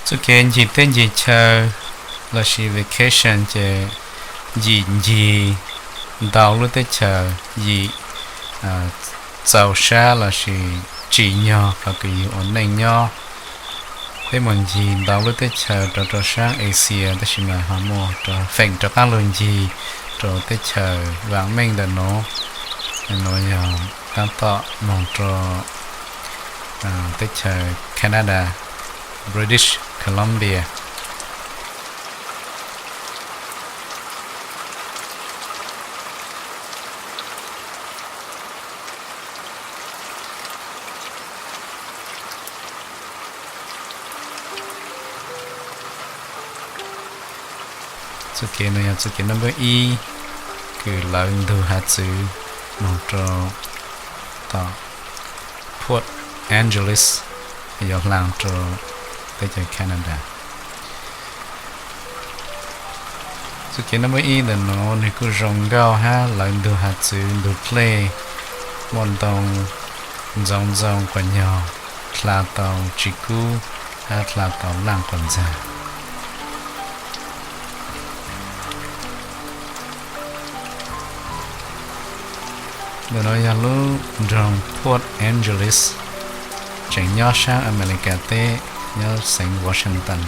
Txoj kev ncig teb ncig chaw lossis vacation ces yim ncig ntau lub teb chaws, yim txaus sab lossis tsim nyog qhov kws yug ua neej nyob. Peb mus ncig ntau lub teb chaws rov rau sab Asia tab sis mas ho muaj feem rov qaab lug ncig rau teb chaws vaam meej ntawm nuav. Nuav yog taab tom moog rau teb chaws Canada, British Columbia. Txoj kev no yog txoj kev number ib kws lawv ntug hav txwv moog rau tom Port Angeles, yuav hla rau teb chaws Canada. Txoj kev number ib ntawm nuav nwg kuj zoo nkauj hab lawv ntug hav txwv ntug dlej, muaj ntoo ntxoov ntxoo quas nyog, dlha tau tsis kub hab dlha tau laaj quas ntxag. Ntawm nuav yog lub nroog Port Angeles, tseem nyob saab Amelikas teb, nyob xeev Washington,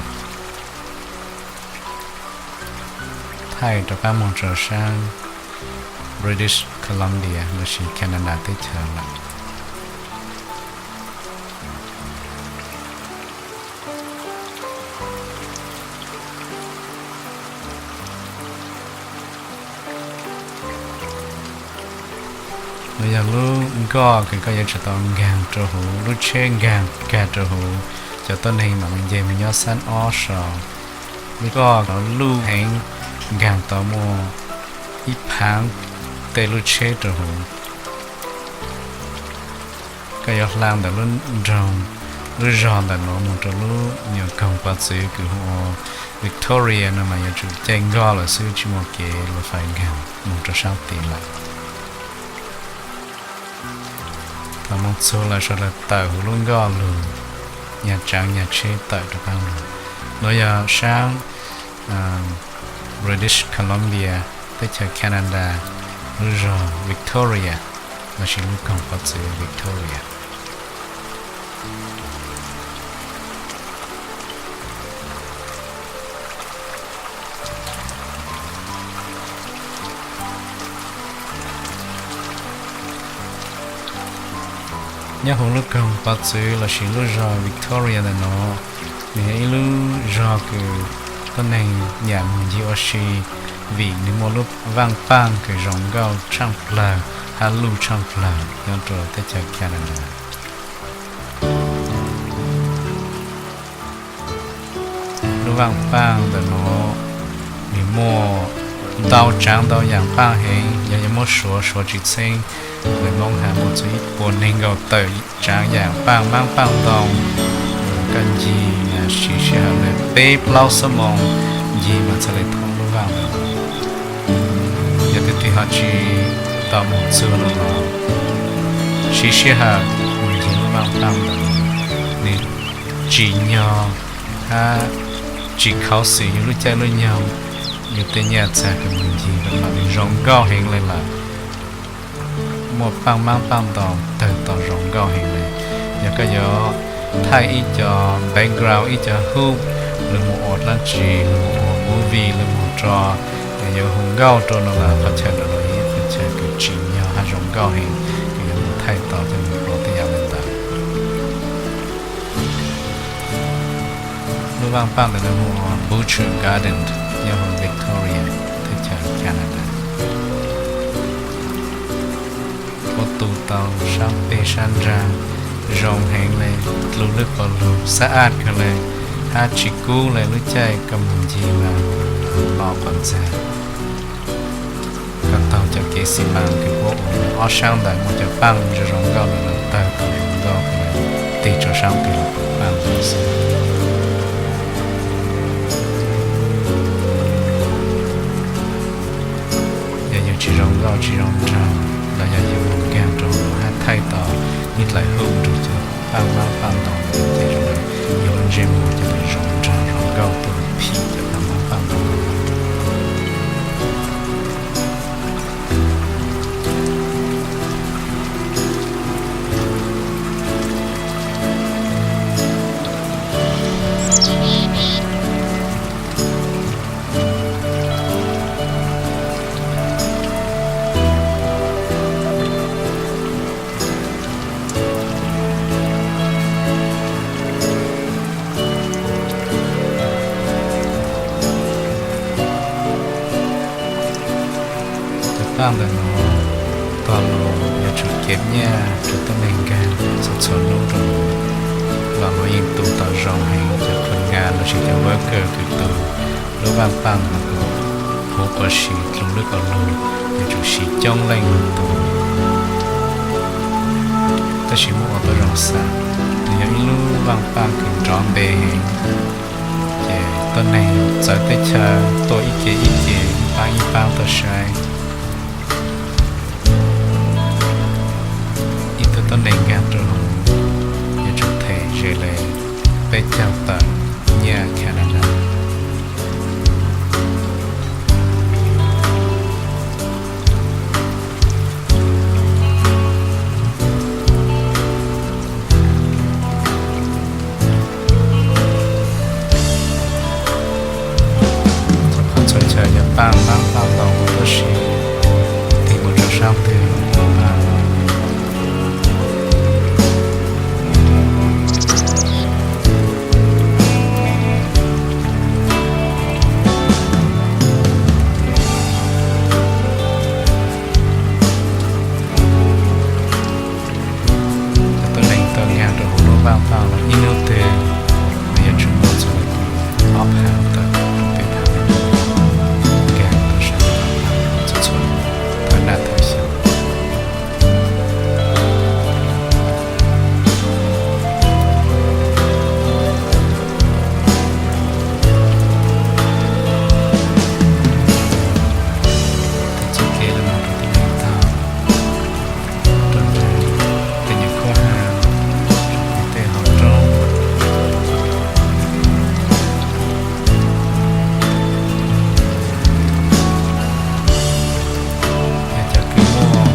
thaij rov qaab moog rau saab British Columbia lossis Canada teb chaws lawm. Nuav yog lub nkoj kws koj yuav tsum tau nkaag rau huv, lub tsheb nkaag kag rau huv, cov tuab neeg mam le nce mus nyob xab ob so. Lub nkoj luj heev, nkaag tau muaj ib phaav tej lub tsheb rau huv. Koj yuav hla ntawm lub nroog, lub zog ntawm nuav moog rau lub nyuam koog pov txwv kws hu ua Victoria no mas yuav tsum caij nkoj lawm xwb, tsis muaj kev lug fais nkaag moog rau saab tid lawm. Thaum moog txug lawm, sawv daws tawm huv lub nkoj lug, nyag tsaav nyag tsheb tawm rov qaab lug. Nuav yog saab British Columbia, teb chaws Canada, lub zog Victoria lossis lub koog pov txwv Victoria. Nyob huv lub koog pov txwv lossis lub zog Victoria ntawm nuav, nwg yog ib lub zog kws tuab neeg nyam moog ncig ua si, vim nwg muaj lub vaaj paaj kws zoo nkauj tshaaj plawg hab luj tshaaj plawg nyob rau teb chaws Canada. Lub vaaj paaj ntawm nuav nwg muaj ntau tsaav ntau yaam paaj heev, yog yuav muab suav suav tsis txheeb. Lawv Moob has muaj txug ib puas neeg nkaum tawm tsaav yaam paaj maab paaj ntoo. Koj ncig siv sij hawm le peb plaub xuab moos ncig mas txhaj le thoob lub vaaj ntawd. Yog tus twg ho tsis tau moog txug no los siv sij hawm mus ncig lub vaaj paaj ntawd, nwg tsim nyog hab tsis khuv xim yug lub caij lub nyoog, yug tej nyaj txag kws mus ncig rau mas nwg zoo nkauj heev le lawm. Muaj paaj maab paaj ntoo tawg tau zoo nkauj heev le. Yog koj yuav thaij ib co background, ib co hub, lug mus ua dlaab tsi, lug mus ua movie, lug mus rau, yuav hu nkauj rau no mas qhov chaw no yog ib qhov chaw kws tsim nyog hab zoo nkauj heev, kws yuav mus thaij tau tej mus ua tej yaam le ntawd. Lub vaaj paaj ntawm no hu ua Boucher Garden, nyob huv Victoria, teb chaws Canada. Puab tu tau sab peg sab nraag zoo heev le, dlua lwb pov lug xab ab kawg le, hab tsis kub le, lub caij koj mus ncig mas lug los qhov ntxag. Koj taug cov kev xi mas kws puab ua ob sab ntawd muaj cov paaj zoo zoo nkauj ntawd tawg tau zoo nkauj kawg le, tig rua sab twg los paaj ntawd xwb. Yog yug tsis zoo nkauj tsis zoo nraug los yog yug mus nkaag rau hab thaij tau ib dlaim hub rua cov paaj maab paaj ntoo ntawd ces zoo le yug lub ntsej muag coj le zoo nraug. nkauj tuaj phim cov paj mab paj ntaub. Cov paj ntawm no tog los yuav tsum cev nyiaj rau tuab neeg nkag txhua txhua hnub rau. Los luag yeej tu tau zoo heev, cov qhua nkag lossis cov worker kws tu lub vaaj paj no kom huv quas si dlua lub kaus lug, yuav tsum siv coob leej lug tu. Tab sis muab ua tau zoo xav, nws yog ib lub vaaj paj kws nrov npe heev, ces tuab neeg txawv teb chaws tuaj ib ce ib ce, ib paab ib paab tuaj saib. Ib tug tuab neeg nkag rau hauv yuav tsum them ze le peb caug tawm nyiaj Canada. Txhua qhov txhua chaw cov paj mab paj ntaub tab sis tig mus rau sab twg. Cov tuab neeg tuaj nkag rau hauv lub vaaj paj no ib hnub twg nws yuav tsum muaj txug ob phav tawm rau peb phav nkag rau sab txhua txhua thawj naj thawj xyoo. Txoj kev los mus rau tim no tag, rau ntawm tej nyuag khaub ha, tej hauv roob, yog cov kws muaj,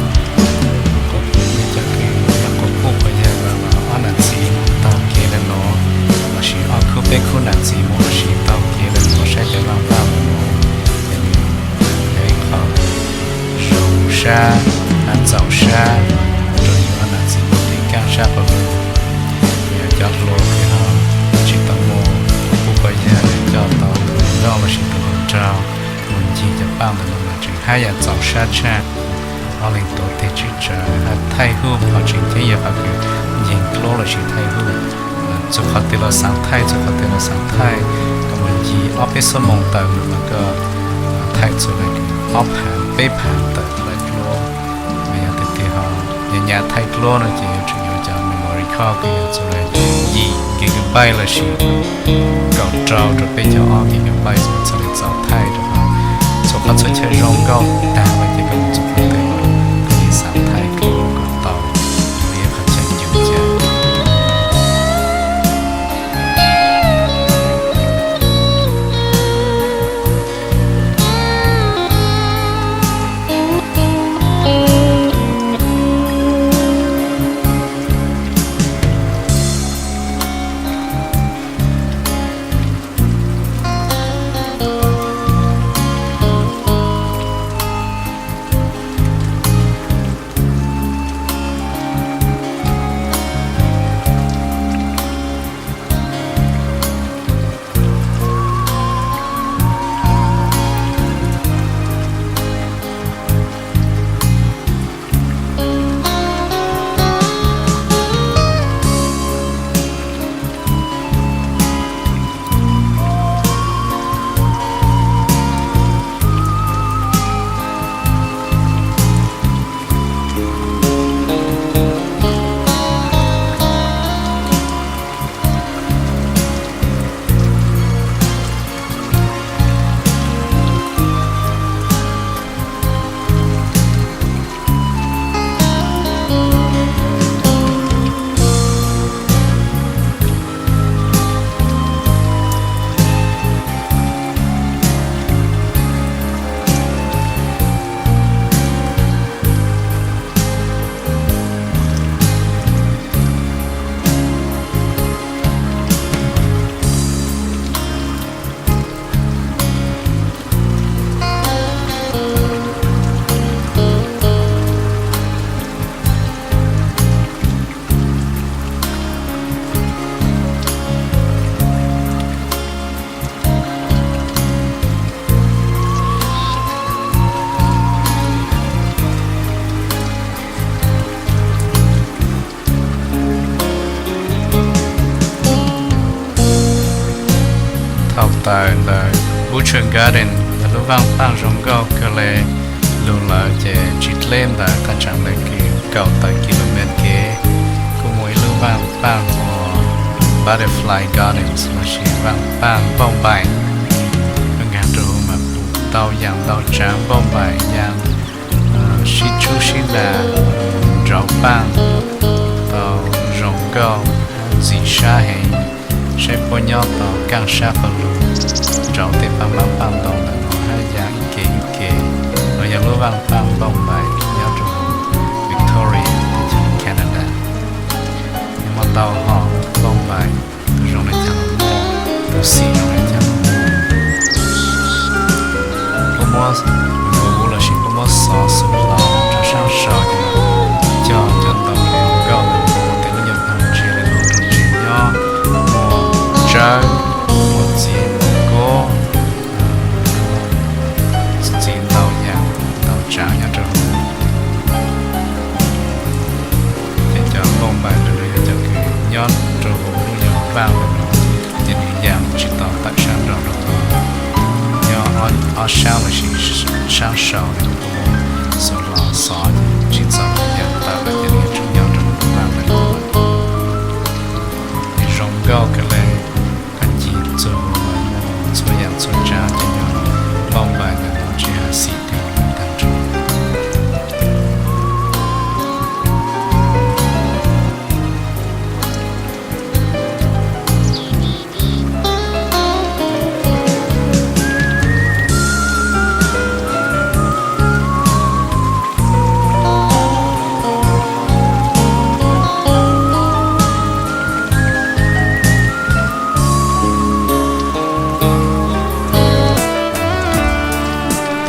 yog cov kws yog quas puj quas yawg los ob nam txiv taug kev lawm los, lossis ob khub peb khub nam txiv mus ua si taug kev lawm los saib cov vaaj paj mus, ces nws yog ib qho zoo sab, txaus sab rau yus ob nam txiv mus tim kaaj sab qhov, yog cov hluas kws ho tsis tau muaj quas puj quas yawg coj tau tus hluas nkauj lossis tus hluas nraug mus ncig cov paj ntawm no mas tseem haj yam txaus sab tshaj. Ob leeg tuav teg tswb tsawv, thaij hub qhov tseem ceeb yog qhov kws nceeg dluab lossis thaij hub, txug qhov twg los xaav thaij, txug qhov twg los xaav thaij, koj mus ncig ob peb xuab moos tawm los koj thaij txug le ob phav peb phav tawm lawm dluab. Mas yog tiag tiag ho nyam nyam thaij dluab no ces yuav tsum yuav cov memory card kws yog txug le yim gigabyte lossis kaum rau rau peb caug ob gigabyte txhaj le txaus thaij rau qhov txhua qhov txhua chaw zoo nkauj tag lawm ces koj mus txug qhov twg los koj yeej xav thaij dluab kom tau ib qhov chaw yus ca. Thaum tawm ntawm Butcher Garden, lub vaaj paaj zoo nkauj kawg le, lug lawm ces tsis dleb ntawd, qee tsaav le kws kaum tawm kilomev kev, kuj muaj ib lub vaaj paaj hu ua Butterfly Gardens lossis vaaj paaj npauj npaim. Koj nkaag rua huv mas pum ntau yaam ntau tsaav npauj npaim, yaam sib tshub sib nraam, nrauv paaj tau zoo nkauj, ntxim sab heev. Saib puab nyob tau kaaj sab qhov lug, nrauv tej paaj mab paaj ntoo ntawm no hab yaam ib ke ib ke. No yog lub vaaj paaj npauj npaim nyob rua huv Victoria, teb chaws Canada. Nyob muaj ntau hom npauj npaim, tus zoo le caag los muaj, tus xim zoo le caag los muaj. Puab muab nkuv lossis puab muab xov xuv hlo rua saab sau, coj cov ntoo zoo nkauj ntawm tes lub nyuas phav ntsia le nuav rua tsev nyob, muaj tsawb, muaj txiv kob, txiv ntau yaam ntau tsaav nyob rua huv. Ces cov npauj npaim ntawm no yog cov kws nyob rua huv lub nyuas vaaj ntawm no, ces nwg yaa tsis tau tawm saab nraud rua huv. Nyob ob saab lossis saab sau le xuv hlo xov, tsis txaus yaa tawm lawm ces nwg tsuas nyob rua huv lub vaaj ntawm no. Nwg zoo nkauj kawg le, koj ncig txug huv txhua yaam txhua tsaav ces yog npauj npaim ntawm no tsis has xim twg taag nrho.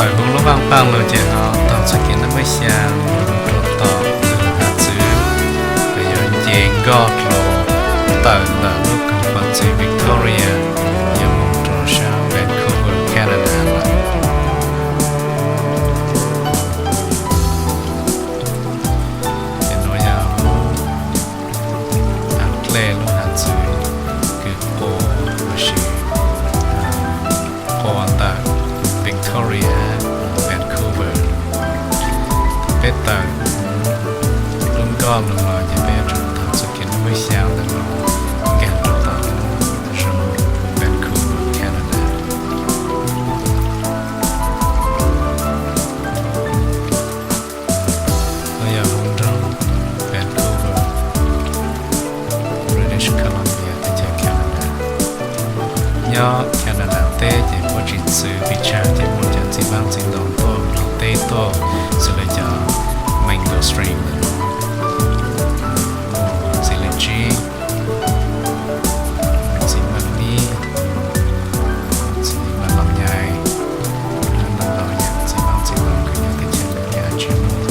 Tawm huv lub vaaj paaj lug ces ho taug txuj kev nab npawb xyaa rua tom lub hav txwv, yuav nce nkoj dlua tawm ntawm lub koog pov txwv Victoria, yuav moog rua saab Vancouver, Canada lawm. Ces nuav yog lub hav dlej, lub hav txwv kws quas lossis quas ntawm Victoria, Vancouver. Peb tawm lub nkoj lug los ces peb yuav tsum taug txuj kev nab npawb xyaa ntawm no nkaag rua tom lub zoo Vancouver, Canada. Nuav yog huv nroog Vancouver, British Columbia, teb chaws Canada. Nyob Canada teb ces puab tsis txwv pes tsawg ces muaj cov txiv vaaj txiv ntoo tuaj nrug teb tuaj, xws le cov mango tree ntawm no, txiv lawv tsib, txiv maaj mib, txiv maaj lom nyais, ntau ntau yaam txiv vaaj txiv ntoo kws nyob teb chaws Amelikas tsis muaj.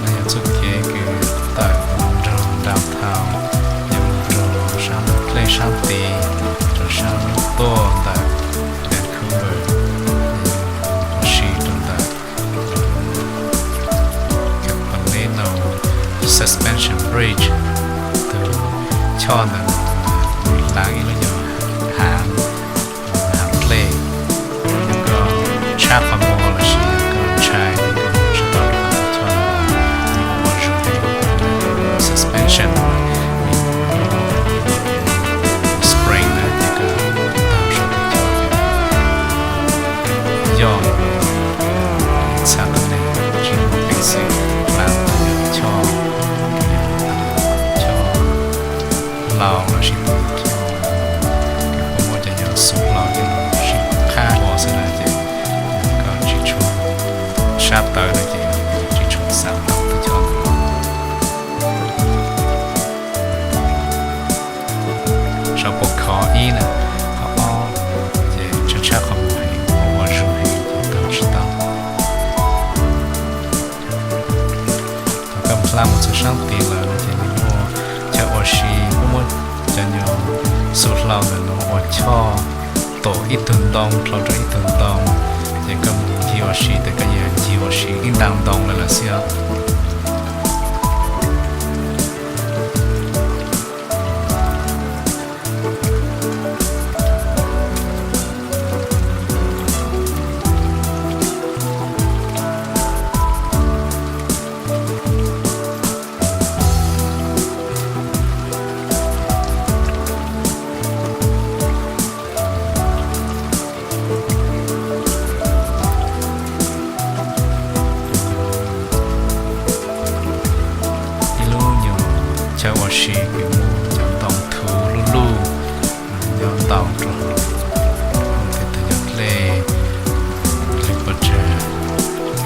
Nuav yog txuj kev kws tawm nroog downtown, yog moog rua saab dlej saab tid, rua saab tuaj ntawm Vancouver, ua si rua ntawm Capilano Suspension Bridge, tug choj ntawm laav ib lub nyuas haav, haav dlej, yog koj tshab qhov muag lossis yog koj ntshai koj moog tsis tau rua tug choj no, nws ua zuag heev, suspension, spring na, ces koj taug saum tug choj ces yog txhaj tau neeg tsis muaj peev xwm hnav tug choj, choj hlau lossis tug choj kws puab muab cov nyuag xuv hlau coj los sib qhab ua xwb na, ces koj tsis tshua sab tawv na ces tsis tshua xav taug tug choj ntawd. Saum puas khov ib na, qhov ob, ces tshab tshab qhov muag heev, ua zuag heev ces taug tsis tau. Thaum koj npla mus txug saab tid lawm no ces nws muaj chaw ua si, puab muab cov nyuag xuv hlau ntawm no ua choj, tuam ib tug ntoo dlhau rua ib tug ntoo, ces koj mus ncig ua si tes koj yeej ncig ua si ib ntaag ntoo lawm lawm xwb os. si, kuj muaj cov ntoo thuv luj luj nyob ntau rau hauv, muaj tej tug nyuag dlej lwg pov tseg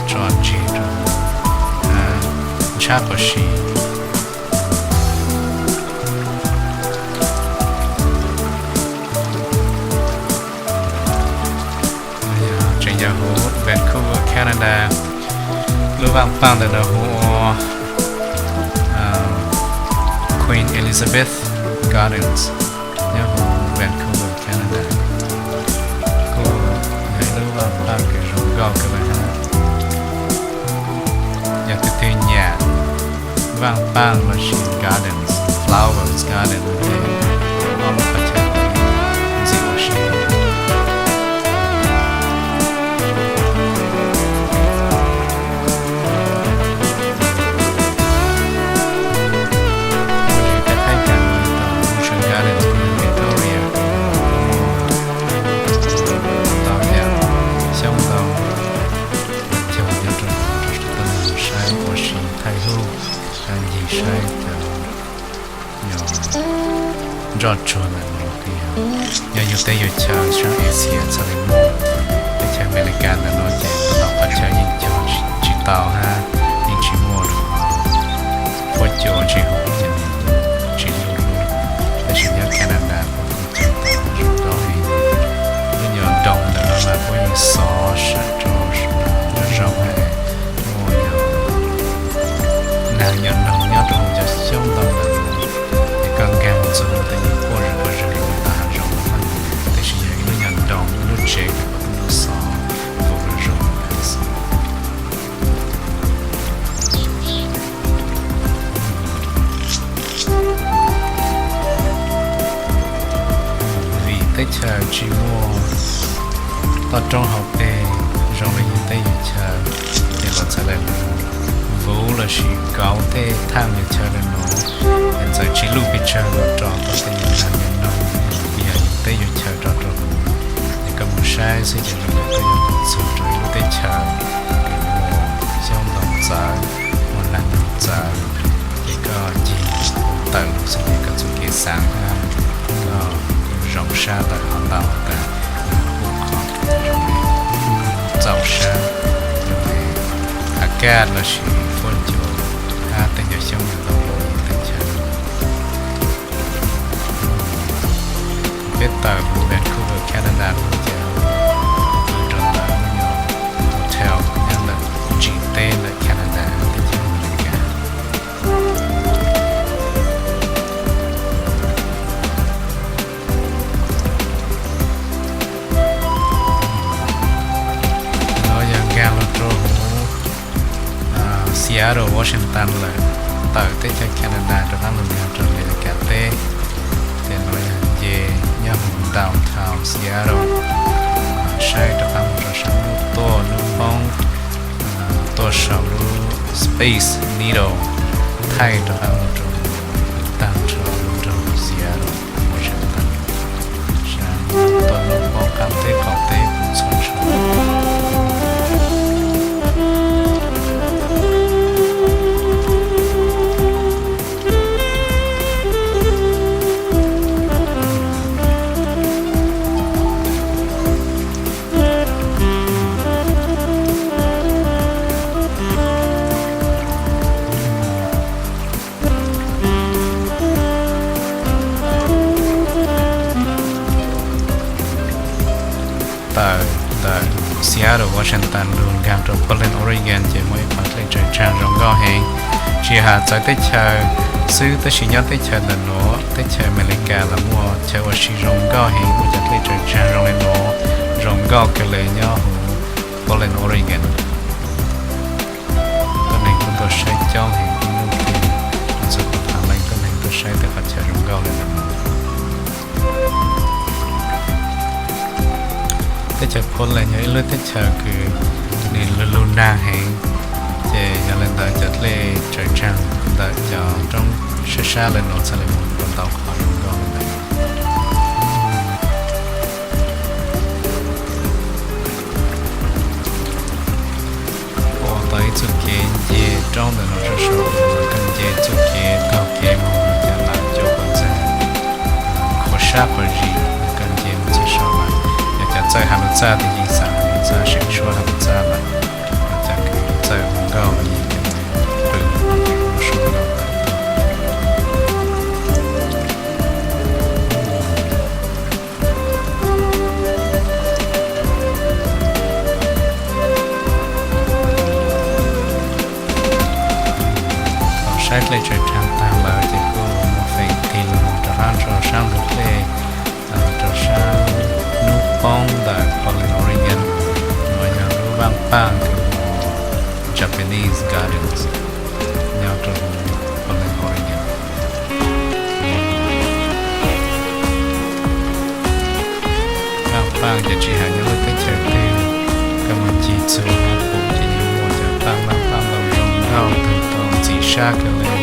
tso ntsig rau ntshab quas si. Tseem yog huv Vancouver, Canada, lub vaaj paaj ntawm no hu ua Queen Elizabeth Gardens, nyob huv Vancouver, Canada. Kuj yog ib lub vaaj paaj kws zoo nkauj kawg le hab. Yog tus twg nyiam vaaj paaj lossis gardens, flowers garden, ob lub qhov chaw ntxim ua si. Ua li kab thaib kas mus tom Ocean Gardens, Victoria, ntau yam xyoob ntoo cog nyob rau, rau sawv daws saib ua si thaij hub, ncig saib cov nyob nroj tsuag ntawm no. Yog yus teb yus chaw sab Asia txhaj li muaj, teb chaws Amelikas ntawm no ces ntau qhov chaw yeej cog tsis tau hab yeej tsis muaj lawm. Huab cua tsis huv ces nws tsis luj lub, tab sis nyob Canada puab kuj cog tau zoo nkauj heev. Lub nyuag nroog ntawm no mas puab yeej xov sawv rau zoo zoo hab, muaj nyuag nag nyuag noog nyob rau hauv cov xyoob ntoo ntawm no, es koj nkag mus txug no ces yeej quaj zom zaws rau tom hav zoov, tab sis yog ib lub nyuag nroog, ib lub tsev uas xov zoo zoo. Vim teb chaws tsis muaj toj roob hauv pes zoo li yus teb yus chaw, ces luag txhad le vuv lossis kauv tej thaaj yus chaw le nuav, es txawm tsis luj pes tsawg los rau tej yus nag yus noog, yog yus teb yus chaw rau rau huv, es koj mus saib xwb ces zoo li koj yuav mus txug rau ib lub teb chaws kws muaj xyoob ntoo txawv, muaj nag nyoog txawv, ces koj ncig tawm lug xwb ces koj txuj kev xaav hab koj zoo sab tawm qhov ntau tas, kuj qhov zoo txaus sab, zoo li hav kaj lossis huab cua hab tej nyuag xyoob ntoo lug teb chaws. Peb tawm huv Vancouver, Canada lug ces pw rau ntawm lub nyuag hotel nyob ntawm ntsim teb ntawm Canada teb chaws Amelikas. No yog nkag lug rau huv Seattle, Washington lawm, tawm teb chaws Canada rov qaab lug nkag rau Amelikas teb. Ces no yog nce nyob huv downtown Seattle, saib rov qaab mus rau saum lub tuaj lub poob, tuaj saum lub Space Needle, thaij rov qaab mus rau taag nrho lub nroog Seattle, Washington. Saib tuaj lub poob qaab teb qaum teb kuj txhua txhua. Tawm ntawm Seattle, Washington lug nkag rau Portland, Oregon ces muaj ib qhov dlej tsawv tsaag zoo nkauj heev. Tsis has txawv teb chaws xwb tab sis nyob teb chaws ntawm nuav, teb chaws Amelikas los muaj chaw ua si zoo nkauj heev, muaj cov dlej tsawv tsaag zoo li nuav, zoo nkauj kawg le nyob huv Portland, Oregon. Tuab neeg kuj tuaj saib coob heev, ib hnub twg txug puag thav leej tuab neeg tuaj saib tej qhov chaw zoo nkauj li ntawm no. Teb chaws Portland yog ib lub teb chaws kws nws lug lug nag heev, ces yog li ntawd cov dlej tsawv tsaag ntawm cov roob sab sab le nuav txhad le moog ua tau qhov zoo nkauj li ntawd. Ua tau ib txuj kev nce roob ntawm no sab saud, koj nce txuj kev taug kev moog cov sab qhov zis, koj nce mus txog saud lawm. Yog cov txawj has lus txaj ces yeej xav has lus txaj, seem suab has lus txaj lawm. Cov kws txawj hu nkauj los yeej pw lub suab nkauj lawm. Thaum saib dlej tsaws rhaj tag lawm ces kuj muaj feem tig los mus rov qab rau sab ntug dlej, rau sab hnub poob ntawm Portland, Oregon, uas yog lub vaaj paaj kws hu Japanese Gardens nyob rau Portland, Oregon. Vaaj paaj ces tsis has nyob lub teb chaws twg, koj mus ncig txhua hab pum ces yeej muaj cov paaj vaaj paaj ntau zoo nkauj kawg tau ntxim sab kawg li.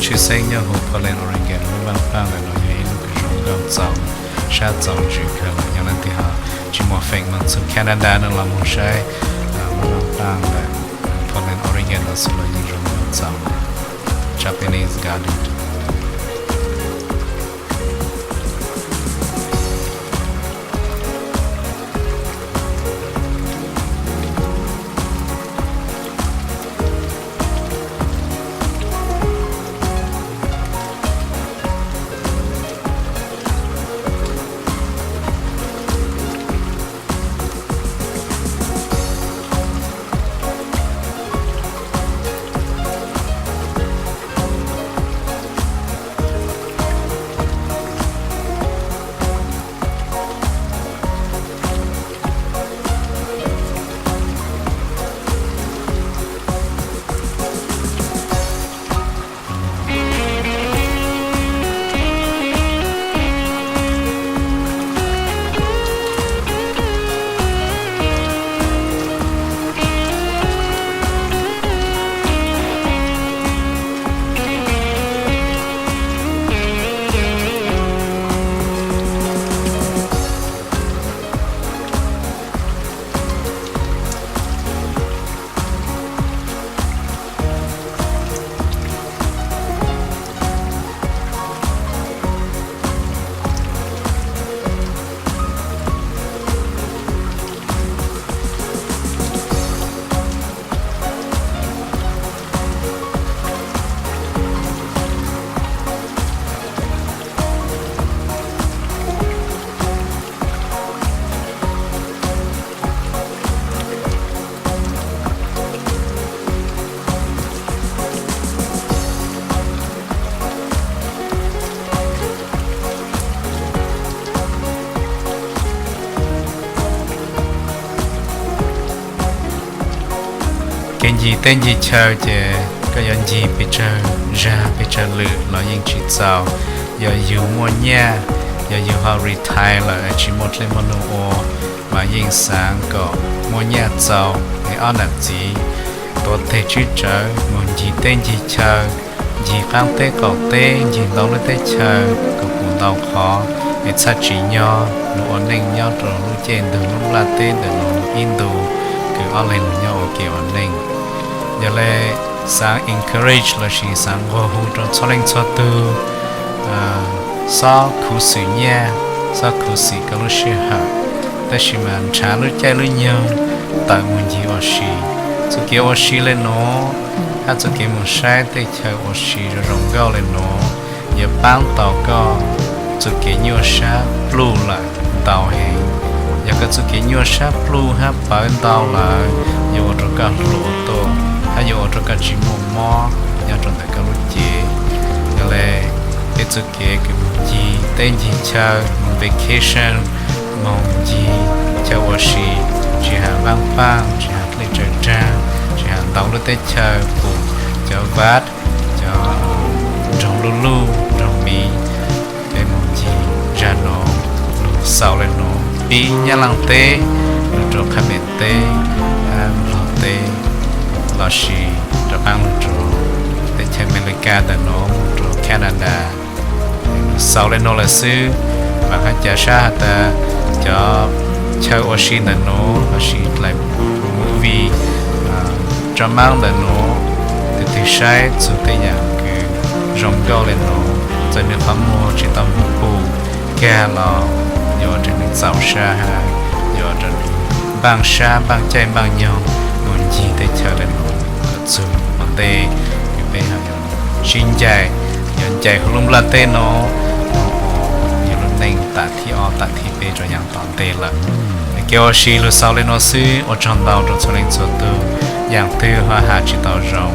Tshwj xeeb nyob huv Portland, Oregon lub vaaj paaj ntawm no yog ib lub kws zoo nkauj txaus sab txaus ntsws kawg li. Yog leej twg ho tsis muaj feem moog txug Canada no los moog saib lub vaaj paaj ntawm Portland, Oregon no xwb los yeej zoo nkauj txaus. Japanese Garden. Kev ncig teb ncig chaw ces koj yuav ncig pes tsawg zag pes tsawg lwm los yeej tsis txaus. Yog yug muaj nyaj, yog yug ho retire lawm es tsis muaj dlej muaj nug ua, mas yeej xaav kom muaj nyaj txaus es ob nam txiv tuav teg tswb tsawv mus ncig teb ncig chaw, ncig qaab teb qaum teb, ncig ntau lub teb chaws kom pum ntau qhov es txhaj tsim nyog nws ua neej nyob rau lub caij ntug lub nplaj teb ntawm nws ib ntus kws ob leeg nyob ua ke ua neej. Yog le xaav encourage lossis xaav nqua hu rau txhua leej txhua tug xob khuv xim nyiaj, xob khuv xim koj lub sij hawm, tab sis mas nrhav lub caij lub nyoog tawm mus ncig ua si. Txuj kev ua si le nuav hab txuj kev mus saib tej chaw ua si zoo zoo nkauj le nuav yuav paab tau koj txuj kev nyuaj sab pluj lawm ntau heev. Yog koj txuj kev nyuaj sab pluj hab pawv ntau lawm, yuav ua rau koj hluas tuaj hab yuav ua rau koj tsis muaj mob nyob rau ntawm koj lub cev. Yog le peb txuj kev kws mus ncig teb ncig chaw, mus vacation, mus ncig chaw ua si, tsis has vaaj paaj, tsis has dlej tsaws rag, tsis has ntau lub teb chaws, pum cov vaj, cov nroog luj luj, nroog miv, peb mus ncig zag nuav, lug xaus le nuav pib Nyab Laaj teb lug rau Qhab Mem teb, Nplog teb, lossis rov qaab lug rau teb chaws Amelikas ntawm nuav mus rau Canada. Lug xaus le nuav lawm xwb, vaam hab cav sab has tas cov chaw ua si ntawm nuav lossis dlaim movie tso maab ntawm nuav, tus twg saib txug tej yaam kws zoo nkauj le nuav, txawm nwg qhov muag tsis tau muaj pum kag los yuav ua rau nwg txaus sab has, yuav ua rau nwg npaaj sab npaaj caij npaaj nyoog mus ncig teb chaws le nuav kom txug ua ntej kws peb ho yuav sib ncaim, yuav ncaim huv lub nplaj teb nuav, yuav lub neej tam thib ob tam thib peb rua yaam tom ntej lawm. Kev ua si lug xaus le nuav xwb, ua tsaug ntau rua txhua leej txhua tug. Yaam twg ho has tsis tau zoo,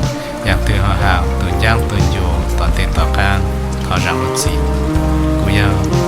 yaam twg ho has tug ncaab tug ncua tom ntej tom qaab, thov zaam lub txim. Kuv yog